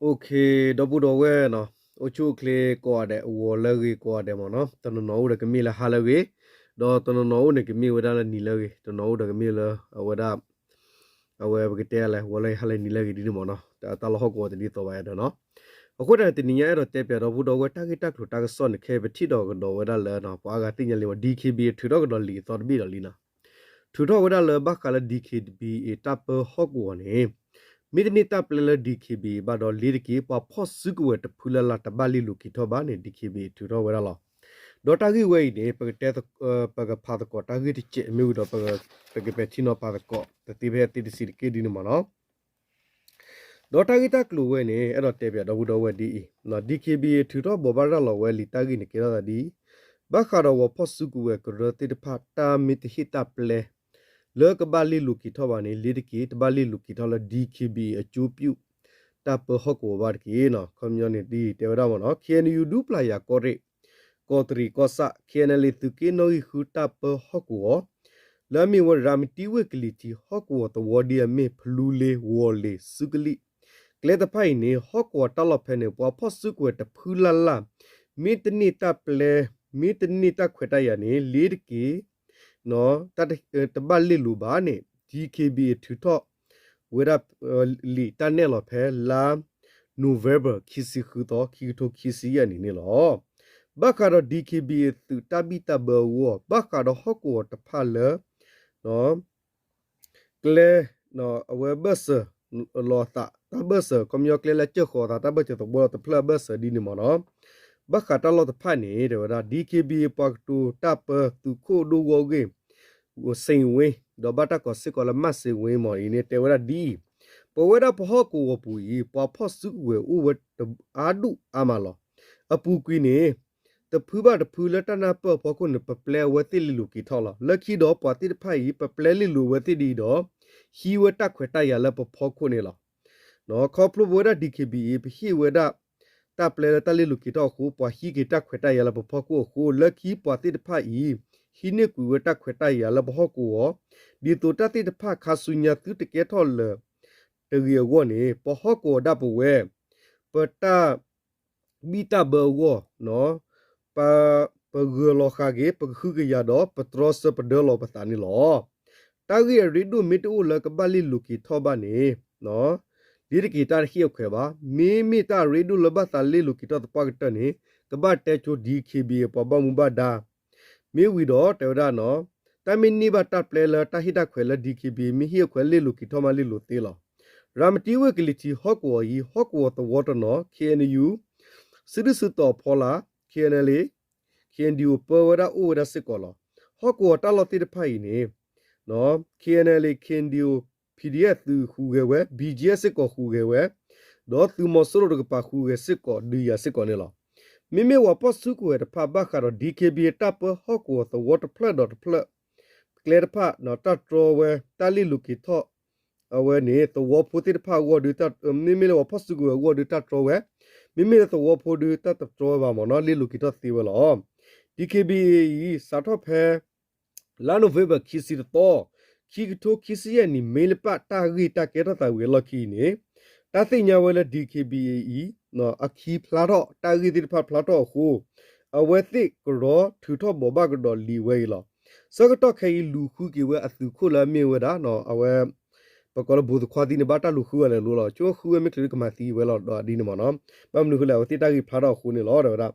အိၣ်ခ့ ဒီပုၢ်ဒီဝဲၢ်နီၤ, အိၣ်ဆူၣ်အိၣ်ချ့ကိးဂၤဒဲး, ဂီၤလၢအဂ့ၤကိးဂၤဒဲးမ့ၢ်နီၤ, တနီၤနီၤအိၣ်ဒီးကမ့ၢ်လၢဟါလၢအဂ့ၤ, ဒီးတနီၤနီၤအိၣ်န့ၣ်ကမ့ၢ်ဝဲဒၣ်လၢနံၤလၢအဂ့ၤ, တနီၤအိၣ်ဒီးကမ့ၢ်လၢအဝဲဒၣ် အဝဲပကတဲလဲၣ် ဂီၤလၢဟါလၢနံၤလၢအဂ့ၤဒ်န့ၣ်မ့ၢ်နီၤ, တၢ်လီၢ်ဟီၣ်ကဝီၤတဒ်သိးဘၣ်ဒီးနီၤ. အဃိသတးန့ၣ် တနံၤညါအဲၣ်ဒိးတဲပၠးဒီပုၢ်ဒီဝဲၢ်တၢ်ဂ့ၢ်တၢ်ကျိၤတၢ်ကစီၣ်န့ၣ် ခဲအံၤပထံၣ်ဒီးကဒီးဝဲဒၣ်လၢ ပှၤအါဂၤသ့ၣ်ညါလံမ့ၢ် DKBA ထုးထီၣ်ကဒီးလံာ်အသီတဘ့ၣ်ဒီးလံနီၤ. ထုးထီၣ်ဝဲဒၣ်လၢဘၣ်ဃးလၢ DKBA တၢ်ပၢဟီၣ်ကဝီၤန့ၣ် မ့တမ့ၢ်တၢ်ပျဲလၢ DKBA ဘၣ်ဒီးလ့ၤတက့ၢ် ပှၤဖီၣ်စုကဝဲၤတဖုလၢ်လၢ်တဘၣ်လ့ၤလိာ်က့ၤထီၣ်ဘၣ်န့ၣ် DKBA ထုးထီၣ်ဝဲဒၣ်လီၤ. ဒီးတၢ်ဂ့ၢ်ဝဲအံၤန့ၣ် ပကတဲ ပကဖးသကိးတၢ်ဂ့ၢ်တစဲးမ့ၢ်ဝံၤဒီး ပကပဲာ်ထံနီၤဖးသကိး တသ့ဖဲသ့တစံးတက့ၢ်ဒ်န့ၣ်မ့ၢ်နီၤ. ဒီးတၢ်ဂ့ၢ်တၢ်ကျိၤဝဲန့ၣ် အဲၣ်ဒိးတဲပၠးဒီပုၢ်ဒီဝဲၢ်ဒ်အံၤ, DKBA ထုးထီၣ်ဘိးဘၣ်ရၤလီၤဝဲလံာ်တၢ်ဂ့ၢ်န့ၣ် ကဲထီၣ်သးဒ်အံၤ, ဘၣ်ဃးဒီးပှၤဖီၣ်စုကဝဲၤကရၢသ့ၣ်တဖၣ် တၢ်မ့ၢ်တဟ့ၣ်တၢ်ပျဲ လၢကဘၣ်လ့ၤလိာ်က့ၤထီၣ်ဘၣ်န့ၣ် လ့ၤတက့ၢ် တဘၣ်လ့ၤလိာ်က့ၤထီၣ်လၢ DKBA အကျိုးပြု တၢ်ပၢဟီၣ်ကဝီၤဘၣ်တက့ၢ်နီၤ. ခီပညီန့ၣ်ဒ်အံၤ တဲဝဲဒၣ်မ့ၢ်နီၤ, KNU ဒူပျၢ်ယၤကီၢ်ရ့ၣ် ကီးတရံးကီၢ်ဆၣ် KNLA သုးက့နီၣ်ဂံၢ်ဃုတၢ်ပၢဟီၣ်ကဝီၤ လၢအမ့ၢ်ဝဲရၤမတံဝ့ၢ်ကလံၤထံးဟီၣ်ကဝီၤသဝီဒ်အမ့ၢ် ဖလူလ့ၤ ဝီၤလ့ၤ စုကလံၣ် ကျဲတဖၣ်အံၤန့ၣ် ဟီၣ်ကဝီၤတၢ်လီၢ်ဖဲန့ၣ် ပှၤဖီၣ်စုကဝဲၤတဖုလၢ်လၢ် မ့တန့ၢ်တၢ်ပျဲ မ့တန့ၢ်တၢ်ခွဲးတၢ်ယာ်န့ၣ် လ့ၤတက့ၢ် တဘၣ်လ့ၤလိာ်ဘၣ်န့ၣ် DKBA ထုးထီၣ်ဝဲဒၣ် လံာ်တၢ်နဲၣ်လီၤဖဲလါ November ခံဆံဃုသီ ခံကထိခံဆံယဲၢ်နံၣ်န့ၣ်လီၤ. ဘၣ်ဃးဒီး DKBA သုးတၢ်ဘံၣ်တၢ်ဘၢအဂီၢ် ဘၣ်ဃးဒီးဟီၣ်ကဝီၤတဖၣ်လၢ ကျဲ အဝဲဘၢၣ်စၢၤလီၤအသး တၢ်ဘၢၣ်စၢၤ ခီပညီကျဲလၢကၢၢ်ဃီၤအသး တၢ်ဘၢၣ်စၢၤသဝီလီၤတဖျၢၣ်အဘၢၣ်စၢၤဒ်န့ၣ်မ့ၢ်နီၤ. ဘၣ်ဃးတၢ်လီၢ်တဖၣ်န့ၣ် တဲဝဲဒၣ် DKBA ပှၤကတိၤတၢ်ပၢသုးခိၣ်ဒိၣ်ဂီၢ်ဂ့ၢ် စ့ၣ်ဝ့ ဒီးဘၣ်တၢ်ကိးစ့ၢ်ကီးလၢမၣ်စ့ၣ်ဝ့မ့ၢ်အံၤန့ၣ် တဲဝဲဒၣ်ဒ်အံၤ, ပဝဲဒၣ်ပဟီၣ်ကဝီၤပူၤအံၤ ပှၤဖီၣ်စုကဝဲၤအိၣ်ဝဲအါဒူၣ်အါမးလီၤ. အပူၤကွံာ်န့ၣ် တဖုဘၣ်တဖုလၢတၢ်နၢ်ပၢၢ်အဖီခိၣ်န့ၣ် ပပျဲအဝဲသ့ၣ်လ့ၤလိာ်က့ၤထီၣ်လီၤ. လၢခံဒီးပှၤသ့ၣ်တဖၣ်အံၤ ပပျဲလ့ၤလိာ်အဝဲသ့ၣ်ဒ်အံၤဒီး ဟံးဝဲတၢ်ခွဲးတၢ်ယာ်လၢပဖီခိၣ်န့ၣ်လီၤ. ခီဖျိပဝဲဒၣ် DKBA ပဟ့ၣ်ဝဲဒၣ် တၢ်ပျဲလၢတၢ်လ့ၤလိာ်က့ၤထီၣ်အဃိ ပှၤဟံးက့ၤတၢ်ခွဲးတၢ်ယာ်လၢပဖီခိၣ်အဃိ လၢခံပှၤသ့ၣ်တဖၣ်အံၤ ဟံးန့ၢ်ကွံာ်ဝဲတၢ်ခွဲးတၢ်ယာ်လၢပဟီၣ်ကဝီၤ ဒ်သိးတၢ်သ့ၣ်တဖၣ်ခါဆူညါသုတကဲထီၣ်လၢၤတဂ့ၤအဂီၢ်န့ၣ် ပဟီၣ်ကဝီၤဒၣ်ပဝဲ ပတၢ် ဘံၣ်တၢ်ဘၢအဂီၢ် ပ ပဂၢၤလီၤဃာ်က့ၤ ပကဟုကယာ်ဒီး ပတြီဆၢပဒၢလီၤပသးန့ၣ်လီၤ. တၢ်ဂ့ၢ်အရ့ဒိၣ်မ့ၢ်တအိၣ်လၢကဘၣ်လ့ၤလိာ်က့ၤထီၣ်ဘၣ်န့ၣ် လ့ၤတက့ၤတၢ်တဟ့ၣ်အခွဲးဘၣ်. မ့မ့ၢ်တၢ်အရ့ဒိၣ်လၢဘၣ်သးလ့ၤလိာ်က့ၤထီၣ်သပှၢ်ကတၢၢ်န့ၣ် ကဘၣ်တဲဆိ DKBA ပှၤဘၣ်မူဘၣ်ဒါ မ့ၢ်ဝံၤဒီးတဲဝဲဒၣ်နီၤ, တၢ်မ့ၢ်န့ၢ်ဘၣ်တၢ်ပျဲလၢတၢ်ဟ့ၣ်တၢ်ခွဲးလၢ DKBA မ့ၢ်ဟ့ၣ်အခွဲးလ့ၤလိာ်က့ၤထီၣ်မးလ့ၤလိာ်သ့လီၤ. ရၤမတံဝ့ၢ်ကလံၤထံးဟီၣ်ကဝီၤအံၤ ဟီၣ်ကဝီၤသဝီတနီၤ KNU စုဒုၣ်စုတီၤဖီလာ် KNLA KNDO ပၢဝဲဒၣ်အိၣ်ဝဲဒၣ်စ့ၢ်ကီးလီၤ. ဟီၣ်ကဝီၤတၢ်လီၢ်သ့ၣ်တဖၣ်အံၤန့ၣ် KNLA KNDO PDF သုးဟူးဂဲၤဝဲ BGF စ့ၢ်ကီးဟူးဂဲၤဝဲ ဒီးသုးမီၤစိရိၤတကပၤဟူးဂဲၤစ့ၢ်ကီးဒုးယၤစ့ၢ်ကီးန့ၣ်လီၤ. မ့မ့ၢ်ပှၤဖီၣ်စုကဝဲၤတဖၣ်ဘၣ်ဃးဒီး DKBA တၢ်ပၢဟီၣ်ကဝီၤသဝီတဖျၢၣ်ဒီးတဖျၢၣ် ကျဲတဖၣ် တၢ်တြီဝဲ တၢ်လ့ၤလိာ်က့ၤထီၣ် အဝဲန့ၣ် သဝီဖိသ့ၣ်တဖၣ်အဂီၢ်ဒုး မ့မ့ၢ်လၢပှၤဖီၣ်စုကဝဲၤအဂီၢ်ဒုးတၢ်တြီဝဲ, မ့မ့ၢ်လၢသဝီဖိဒုးတၢ်တတြီဝဲဘၣ်မ့ၢ်နီၤ လ့ၤလိာ်က့ၤထီၣ်သ့ဝဲလီၤ. DKBA အံၤ စးထီၣ်ဖဲ လါ November ခံဆံတသီ ခံကထိခံဆံယဲၢ်နံၣ် မ့ၢ်လၢပၢ်တၢ်ဂ့ၢ်တၢ်ကဲထီၣ်သးဝံၤအလီၢ်ခံအံၤန့ၣ် တၢ်သ့ၣ်ညါဝဲလၢ DKBA အံၤ အခံဖျါထီၣ် တၢ်ဂ့ၢ်သ့ၣ်တဖၣ်ဖျါထီၣ်အဃိ အဝဲသ့ၣ်ကရီထုးထီၣ်ဘိးဘၣ်ကဒီးလံာ်ဝဲအံၤလီၤ. ဆၢကတီၢ်ခဲအံၤလူၤဃုက့ၤဝဲအသုးခိၣ်လၢအမ့ၢ်ဝဲဒၣ် အဝဲ ပကိးလၢဘူးသခွါသံန့ၣ် ဘၣ်တၢ်လူၤဃုဝဲလဲၤလိၤလီၤ. ဆိဃုဝဲမ့ၢ်ချုးကမၤသံဝဲလီၤဒီးဒ်န့ၣ်မ့ၢ်နီၤ. ဘၣ်မနုၤဃိလဲၣ် အဝဲသ့ၣ်တၢ်ဂ့ၢ်ဖျါထီၣ်အဃိန့ၣ်လီၤ တဲဝဲဒၣ်.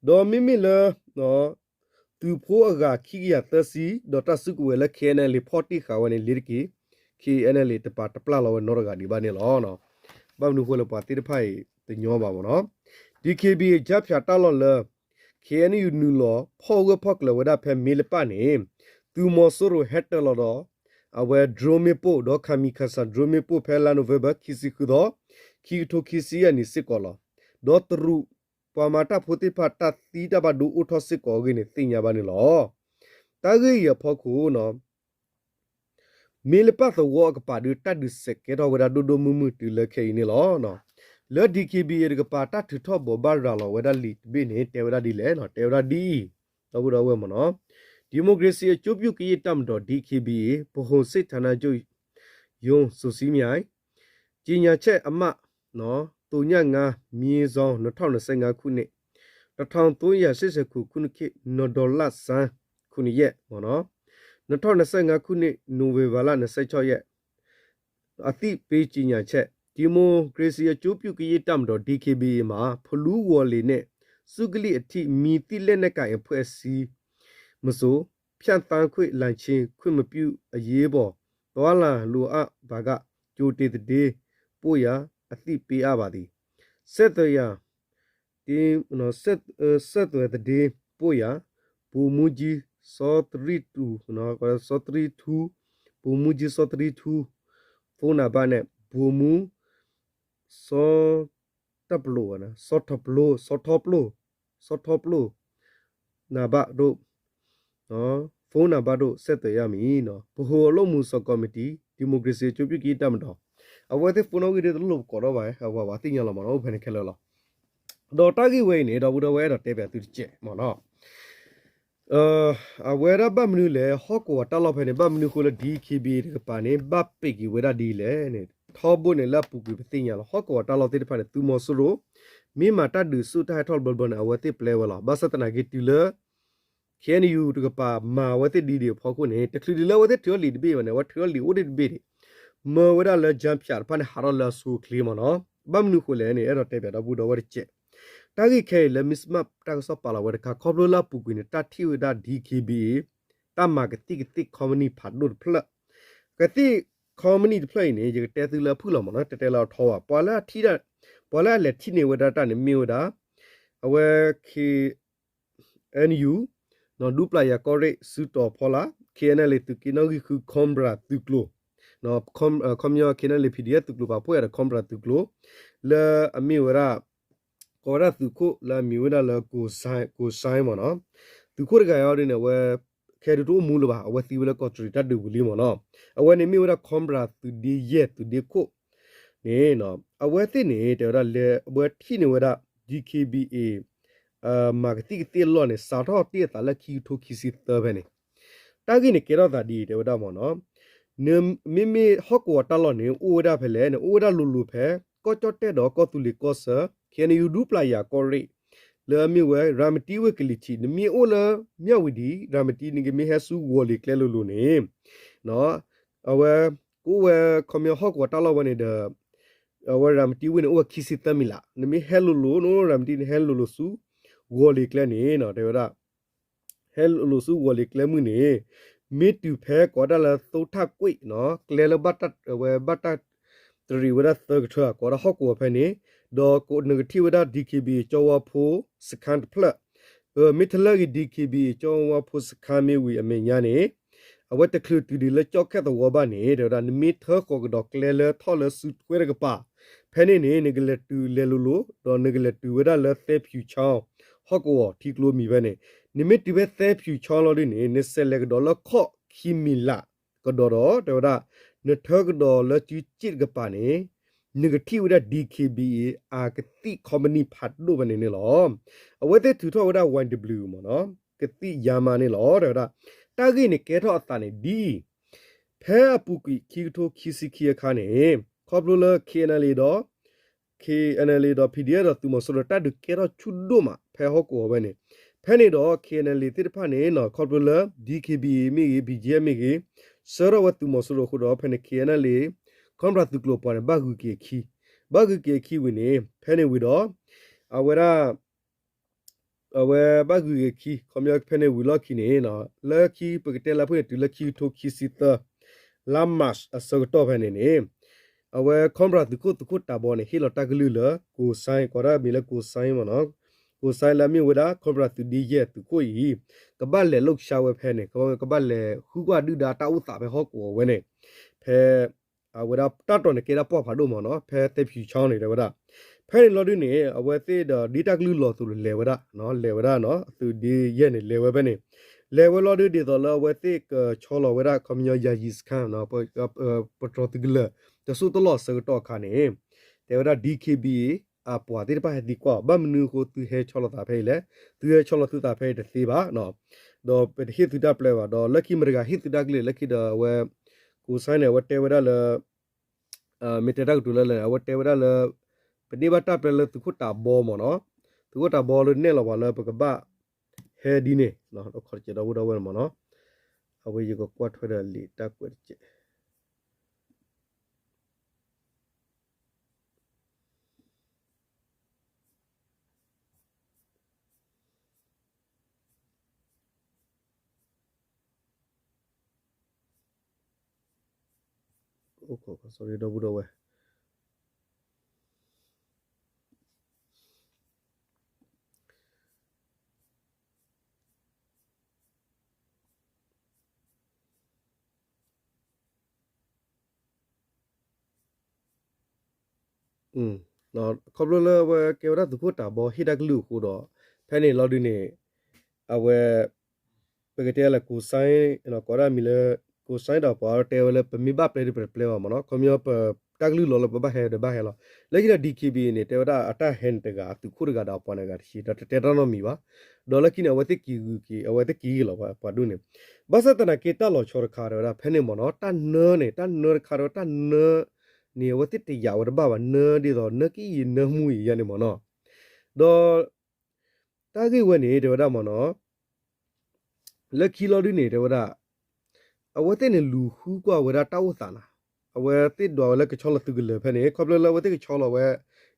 ဒီးမ့မ့ၢ်လၢ သုးဖိအဂၤခံကယၤသၢဆံ ဒီးတၢ်စုကဝဲၤလၢ KNLA ဖီၣ်တ့ၢ်ဃာ်ဝဲန့ၣ် လ့ၤတက့ၢ် KNLA တပာ်တပျၢ်လီၤဝဲနီတဂၤဒံးဘၣ်န့ၣ်လီၤ. ဘၣ်မနုၤဃိလၢပှၤသ့ၣ်တဖၣ်အံၤတညီဘၣ်မ့ၢ်နီၤ. DKBA အကၠါဖၠးတၢ်လီၢ်လၢ KNU နုာ်လီၤဖီၣ်ဂၢၢ်ဖီၣ်ကျၢၤဝဲဒၣ်ဖဲမ့ၢ်လၢပၢ်န့ၣ် သုးမီၤစိရိၤဟဲတၢၤလီၤဒီး အဝဲ drone မ့ၣ်ပိၢ်ဒီး kamikaze drone မ့ၣ်ပိၢ်ဖဲလါ November ခံဆံဃုသီ ခံကထိခံဆံယဲၢ်နံၣ်စ့ၢ်ကီးလီၤ. ဒီးတရူးပှၤမၤတၢ်ဖိသ့ၣ်တဖၣ်တၢ်သံတၢ်ဘၣ်ဒိအိၣ်ထီၣ်စ့ၢ်ကီးအဂ့ၢ်န့ၣ် သ့ၣ်ညါဘၣ်န့ၣ်လီၤ. တၢ်ဂ့ၢ်အံၤအဖီခိၣ် မ့ၢ်လၢပၢ်သဝီအကပၤဒုး တၢ်ဒုးစဲးကဲထီၣ်ဝဲဒၣ်ဒိၣ်ဒိၣ်မုၢ်မုၢ်တုၤလၢခဲအံၤန့ၣ်လီၤ. လၢ DKBA တကပၤတၢ်ထုးထီၣ်ဘိးဘၣ်ရၤလီၤဝဲဒၣ်လံာ်တဘ့ၣ်န့ၣ် တဲဝဲဒၣ်ဒ်လဲၣ်, တဲဝဲဒၣ်ဒ်အံၤ, ဒီပုၢ်ဒီဝဲၢ်မ့ၢ်နီၤ, ဒီမိုကရေစီအကျိုးပြုကရင်တပ်မတော် DKBA ဗဟိုစစ်ဌာနချုပ်ရုံး စုစည်းမြိုင် ကြေညာချက်အမှတ် သိညၣ်ငါ မံဇီ နထီၣ်နစဲငါခုန့ၣ်, တထောင်သုံးရာရှစ်ဆယ်ခုနှစ် နီၢ်ဒီလၣ်စၣ် ခုနစ်ရက်မ့ၢ်နီၤ, နထီၣ်နစဲငါခုန့ၣ် နိၣ်ဝ့ဘၢၣ်လါ နှစ်ဆယ့်ခြောက်ရက် အသိပေးကြေညာချက်, ဒီမိုကရေစီအကျိုးပြုကရင်တပ်မတော် ဒီက့ဘီအ့ မှ ဖလူဝေါ်လ့ၤ နဲ့ ဆူကလံၣ်အထိ မည်သည့်လက်နက်ကိုင်အဖွဲ့အစည်းမဆို ဖြတ်သန်းခွင့် လိုင်စင်ခွင့်မပြု အရေးပေါ်သွားလာလိုအပ်ပါက ကြိုတင်သတင်းပို့ရန် အသိပေးအပ်ပါသည်. ဆက်သွယ်ရန် တင်- ဆက်- ဆက်သွယ်သတင်းပို့ရန် ဗိုလ်မှူးကြီး စောတရစ်ထူ စောတရစ်ထူ ဗိုလ်မှူးကြီး စောတရစ်ထူ ဖုန်းနံပါတ် နဲ့ ဗိုလ်မှူး စောတပ်ပလို စောထီပလို စောထီပလို စောထီပလို နံပါတ်တို့ ဖုန်းနံပါတ်တို့ ဆက်သွယ်ရမည်. ဗဟိုအလုပ်အမှုဆောင်ကော်မတီ ဒီမိုကရေစီအကျိုးပြုကရင်တပ်မတော် အဝဲသ့ၣ် phone နီၣ်ဂံၢ်ဒ်တလိၣ်ပကိးထီၣ်ဘၣ် အဝဲပှၤသ့ၣ်ညါလီၤမ့ၢ်နီၤ အိၣ်ဖဲန့ၣ်ခဲလၢာ်လီၤ. ဒီးတၢ်ဂ့ၢ်ဝဲအံၤန့ၣ် ဒီပုၢ်ဒီဝဲၢ် အဲၣ်ဒိးတဲပၠးသုတစဲးမ့ၢ်နီၤ အဝဲဒၣ်ဘၣ်မနုၤလဲၣ် ဟီၣ်ကဝီၤတၢ်လီၢ်ဖဲန့ၣ် ဘၣ်မနုၤအဃိလၢ ဒီက့ဘီအ့ တကပၤန့ၣ် ဘၣ်ပ့းက့ၤဝဲဒၣ်ဒ်လဲၣ်န့ၣ် ထီဘိန့ၣ်လၢအပူၤကွံာ်ပသ့ၣ်ညါလီၤ. ဟီၣ်ကဝီၤတၢ်လီၢ်သ့ၣ်တဖၣ်န့ၣ် သုးမီၤစိရိၤ မ့ၢ်မၤတၢ်ဒုးဆူၣ်တၢ်ဟဲထီၣ်တဘျီဘျီန့ၣ် အဝဲသ့ၣ်ပျဲဝဲလီၤ. ဘၣ်ဆၣ်သနာ်က့တုၤလၢ ခ့ၣ်အဲၣ်ယူၣ် တကပၤမၤအဝဲသ့ၣ်ဒ်န့ၣ်အဖီခိၣ်န့ၣ် တချုးဒ်လၢအဝဲသ့ၣ်ထုးထီၣ်လံာ်တဘ့ၣ်ဘၣ်န့ၣ် အဝဲထုးထီၣ်လံာ်အိၣ်ဒံးတဘ့ၣ်န့ၣ် မၢဝဲဒၣ်လၢ ကၠၢဖၠး တဖၣ်န့ၣ် ဟးထီၣ်လၢအဆိအချ့မ့ၢ်နီၤ. ဘၣ်မနုၤအဃိလဲၣ်န့ၣ် အဲၣ်ဒိးတဲပၠးဒီပုၢ်ဒီဝဲၢ်တစဲး တၢ်ဂ့ၢ်ခဲအံၤလၢ Miss Mark တၢ်ကစီၣ်ပာ်လီၤဝဲတခါ ခီဖျိလၢအပူၤကွံာ်န့ၣ် တၢ်ထံၣ်ဝဲဒၣ် ဒီက့ဘီအ့ တၢ်မၤကသံၣ်ကသ့ၣ် company ဖးဒိၣ်တဖျၢၣ် ကသံၣ် company တဖျၢၣ်အံၤန့ၣ် ယကတဲသုလၢအဖုၣ်လီၤမ့ၢ်နီၤ တတဲလၢအထီဘၣ် ပှၤလၢအထံၣ် ပှၤလၢအလဲၤထံၣ်န့ၢ်ဝဲဒၣ်တၢ်န့ၣ်မ့ၢ်ဝဲဒၣ် အဝဲ ခ့ၣ်အဲၣ်ယူၣ် ဒူပျၢ်ယၤကီၢ်ရ့ၣ် စုတီၤဖီလာ် ခ့ၣ်အဲၣ်ယူၣ် သုးက့နီၣ်ဂံၢ်ဃု Cobra သုးကျိၤ ခီပညီ ခ့ၣ်အဲၣ်ယူၣ် ဖံးဒံၣ်အဲၣ် သုးကျိၤပာ်ဖှိၣ် Cobra သုးကျိၤ လၢအမ့ၢ်ဝဲဒၣ် ကိးဝဲဒၣ်သုးခိၣ်လၢအမံၤဝဲဒၣ်လၢ ကိၣ်စဲမ့ၢ်နီၤ သုးခိၣ်တဂၤအံၤဒ်န့ၣ် အဝဲ ခဲဒုးတအိၣ်မူလၢၤဘၣ် အဝဲသံဝဲလၢကီးတရံးတၢ်ဒုးပူၤလံမ့ၢ်နီၤ အဝဲန့ၣ်မ့ၢ်ဝဲဒၣ် Cobra သုးဒ့ယဲၢ်သုးဒ့ခိၣ်န့ၣ် အဝဲသ့ၣ်န့ၣ် တဲဝဲဒၣ်လၢအဝဲထံၣ်န့ၢ်ဝဲဒၣ် ဒီက့ဘီအ့ မၤကသံၣ်ကသ့ၣ်အလီၢ်န့ၣ် စးထီၣ်တ့ၢ်အသးလၢခံကထိခံဆံသၢဖဲန့ၣ် တၢ်ဂ့ၢ်န့ၣ်ကဲထီၣ်သးဒ်အံၤ တဲဝဲဒၣ်မ့ၢ်နီၤ မ့မ့ၢ်ဟီၣ်ကဝီၤတၢ်လီၢ်န့ၣ် အိၣ်ဝဲဒၣ်ဖဲလဲၣ်န့ၣ် အိၣ်ဝဲဒၣ်လိၤလိၤဖဲ ကီၢ်ကၠီၣ်တဲၣ်ဒီးကီၢ်သူလ့ၤကီၢ်ဆၢ ခ့ၣ်အဲၣ်ယူၣ် ဒူပျၢ်ယၤကီၢ်ရ့ၣ် လၢအမ့ၢ်ဝဲ ရၤမတံဝ့ၢ်ကလံၤထံး နမ့ၢ်အိၣ်လၢ မၠၣ်ဝံၤဒံး ရၤမတံ နကမ့ၢ်ဟဲဆူဝီၤလ့ၤကျဲလိၤလိၤန့ၣ် အဝဲ ကအိၣ်ဝဲ ခီပညီဟီၣ်ကဝီၤတၢ်လီၢ်ဝဲန့ၣ်ဒီး အဝဲရၤမတံဝ့ၢ်န့ၣ် အိၣ်ဝဲခံဆံသၢမံၤလး နမ့ၢ်ဟဲလိၤလိၤ နအိၣ်ရၤမတံ နဟဲလိၤလိၤဆူ ဝီၤလ့ၤကျဲန့ၣ် တဲဝဲဒၣ် ဟဲလိၤလိၤဆူဝီၤလ့ၤကျဲမုၢ်န့ၣ် မ့ၢ်တုၤဖဲကိးဝဲဒၣ်လၢ သိထၣ်ကွ့ၣ် ကျဲလၢ အဝဲဘၣ်တၢ်တရံးဝဲဒၣ်သၢကထၢ ကိးဝဲဒၣ်ဟီၣ်ကဝီၤဖဲန့ၣ် ဒီးနကထံၣ်ဝဲဒၣ် ဒီက့ဘီအ့ ကၠီဝါဖိစခန်းတဖျၢၣ် မ့ၢ်ထီၣ်လၢဂ့ၤ ဒီက့ဘီအ့ ကၠီဝါဖိစခန်းမ့ၢ်ဝံၤအမဲာ်ညါန့ၣ် အဝဲတချုးတုၤဒံးလၢကၠီၣ်ခဲၣ်သဝီဘၣ်န့ၣ် တဲဝဲဒၣ် နမ့ၢ်ထၢဃီၤကဒီးကျဲလၢထီၣ်လၢစုထွဲတကပၤ ဖဲန့ၣ်န့ၣ် နကလဲၤတုၤလဲၤလိၤလိၤ ဒီးနကလဲၤတုၤဝဲဒၣ်လၢသဲဖၠူၣ်ချီ ဟီၣ်ကဝီၤထံကျိမံၤဖဲန့ၣ် နမ့ၢ်တုၤဖဲသဲဖၠူၣ်ချီလီၤဒ်န့ၣ် နဆဲးလဲၤကဒီးလၢခီၣ်ခံမံၤလးကဒီးဒီး တဲဝဲဒၣ် နထၢကဒီးလၢစုစ့ၣ်တကပၤန့ၣ် နကထံၣ်ဝဲဒၣ် ဒီက့ဘီအ့ အကသံၣ် company ဖးဒိၣ်ဖဲန့ၣ်န့ၣ်လီၤ. အဝဲသ့ၣ်ထုးထီၣ်ဝဲဒၣ် ဝဲဒဘျုး မ့ၢ်နီၤ ကသံၣ်ယါမါန့ၣ်လီၤ တဲဝဲဒၣ်. တၢ်ဂ့ၢ်န့ၣ်ကဲထီၣ်အသးန့ၣ်ဒ်အံၤ, ဖဲအပူၤကွံာ်ခံကထိခံဆံခံအခါန့ၣ် ခီဖျိလၢ KNLA ဒီး KNLA ဒီး PDF ဒီးသုးမီၤစိရိၤ တၢ်ဒုးကဲထီၣ်ဆူၣ်ဒိၣ်မး ဖဲဟီၣ်ကဝီၤဝဲန့ၣ်, ဖဲန့ၣ်ဒီး KNLA သ့ၣ်တဖၣ်န့ၣ် ခီဖျိလၢ ဒီက့ဘီအ့ မ့ၢ်ဂ့ၤ ဘီကၠီမ့ၢ်ဂ့ၤ ဆှၢထီၣ်ဝဲသုးမီၤစိရိၤအဃိဒီး ဖဲန့ၣ် KNLA ခီပညီသုးကျိၤပှၤန့ၣ် ဘၣ်ဂုၤက့ၤအခံ, ဘၣ်ဂုၤက့ၤအခံဝံၤန့ၣ် ဖဲန့ၣ်ဝံၤဒီး အဝဲဒၣ် အဝဲဘၣ်ဂုၤက့ၤအခံ ခီပညီဖဲန့ၣ်ဝံၤလီၢ်ခံန့ၣ် လၢခံပကတဲလၢဖဲန့ၣ် တုၤလၢခံကထိခံဆံသၢ လါ March အဆၢကတီၢ်ဖဲန့ၣ်န့ၣ် အဝဲ Cobra သုးခိၣ် သုးခိၣ်တၤဘီန့ၣ် ဟ့ၣ်လီၤတၢ်ကလုၢ်လၢ ကိၣ်စဲ ကိးဒၣ်မံၤလၢ ကိၣ်စဲ မ့ၢ်နီၤ, ကိၣ်စဲလၢအမ့ၢ်ဝဲဒၣ် Cobra သုးဒ့ယဲၢ်သုးခိၣ်အံၤ ကဘၣ်လဲၤလိာ်ကဆှါဝဲဖဲန့ၣ် ကဘၣ်လဲၤဃုကွၢ်ဒုၣ်ဒါတၢ်အိၣ်သးဖဲဟီၣ်ကဝီၤဝဲန့ၣ် ဖဲ အဝဲဒၣ်တၢ်တီၤန့ၣ်ကဲဒၣ်ပှၢ်ဖးဒိၣ်မ့ၢ်နီၤ ဖဲသဲဖၠူၣ်ချီန့ၣ် တဲဝဲဒၣ်. ဖဲန့ၣ်လီၤဒုန့ၣ် အဝဲသ့ၣ်ဒီးဒ်တၢ်ကလုၢ်လီၤအသိးလဲၤဝဲဒၣ်, လဲၤဝဲဒၣ်နီၤ သုးဒ့ယဲၢ်န့ၣ် လဲၤဝဲဖဲန့ၣ်, လဲၤဝဲလီၤဒု ဒ်သိးလၢအဝဲသ့ၣ်ကဆီလီၤဝဲဒၣ် ခီပညီ ယာယီစခန်း ပတြီၤသုးကလၢၤ တစိၢ်တလီၢ်အဆၢကတီၢ်အခါန့ၣ် တဲဝဲဒၣ် ဒီက့ဘီအ့ အပှၤသ့ၣ်တဖၣ်ဟဲသံကွၢ်အီၤ ဘၣ်မနုၤအဃိသုဟဲဆီလီၤသးဖဲအံၤလဲၣ်, သုဟဲဆီလီၤသုသးဖဲအံၤတသ့ဘၣ်, ဒီးပတဟ့ၣ်သုတၢ်ပျဲဘၣ်, ဒီးလၢခံမတၤတဂၤဟ့ၣ်သုတၢ်ကလုၢ် လၢခံဒီးအဝဲ ကိၣ်စဲန့ၣ် အဝဲတဲဝဲဒၣ်လၢ မ့ၢ်တဲတၢ်ကတိၤလၢလဲၣ် အဝဲတဲဝဲဒၣ်လၢ ပန့ၢ်ဘၣ်တၢ်ပျဲလၢသုးခိၣ်တၤဘီမ့ၢ်နီၤ, သုးခိၣ်တၤဘီလၢနဲၣ်လီၤပှၤလၢပကဘၣ်ဟဲဒ်န့ၣ်, ဒီးခီတကဲးဒီပုၢ်ဒီဝဲၢ်န့ၣ်မ့ၢ်နီၤ, အဝဲယကကွၢ်ထွဲဒီးလံာ်တၢ်ကွဲးတကဲး sorry ဒီပုၢ်ဒီဝဲၢ် ခီဖျိလၢအဝဲကဲဝဲဒၣ်သုးခိၣ်တၤဘီဟ့ၣ်တၢ်ကလုၢ်အဃိဒီး ဖဲန့ၣ်လီၤဒုန့ၣ် အဝဲ ပကတဲလၢ cosine ကိးဒၣ်မံၤလၢ cosine ဒီးပှၤတဲဝဲလၢပမ့ၢ်ဘၣ်ပျဲဒီးပတပျဲဘၣ်မ့ၢ်နီၤ, ခီပညီပတၢ်ကလုၢ်လီၤလၢပဘၣ်ဟဲဒီးဘၣ်ဟဲလီၤ. လၢခံဒီး DKBA န့ၣ် တဲဝဲဒၣ်အတၢ်ဟဲန့ၣ်တဂၤ အသုးခိၣ်တဂၤဒီးအပှၤန့ၣ်ဂၤတဆံ ဒီးတတဲတၢ်နီတမံၤဘၣ်. ဒီးလၢခံန့ၣ် အဝဲသ့ၣ်က့ၤဂုာ်က့ၤ အဝဲသ့ၣ်က့ၤဂ့ၤလီၤပှၤဒူၣ်န့ၣ်, ဘၣ်ဆၣ်သနာ်က့တၢ်လီၤဆီတခါတဲဝဲဒၣ် ဖဲန့ၣ်မ့ၢ်နီၤ တၢ်နၢန့ၣ် တၢ်နၢတခါတဲဝဲ တၢ်နၢန့ၣ် အဝဲသ့ၣ်တယာ်ဝဲတဘၣ်ဘၣ် နၢဒ်သိး နၢက့ယံာ်နၢမူယံာ်ယါန့ၣ်မ့ၢ်နီၤ, ဒီး တၢ်ဂ့ၢ်ဝဲန့ၣ် တဲဝဲဒၣ်မ့ၢ်နီၤ, လၢခံလီၤဒုန့ၣ် တဲဝဲဒၣ် အဝဲသ့ၣ်န့ၣ်လူၤဃုကွၢ်ဝဲဒၣ်တၢ်အိၣ်သးနၤ, အဝဲသ့ၣ်ဒွးဝဲလၢကဆီလီၤသုးကလၢၤဖဲန့ၣ် ခီဖျိလၢအဝဲသ့ၣ်ကဆီလီၤဝဲ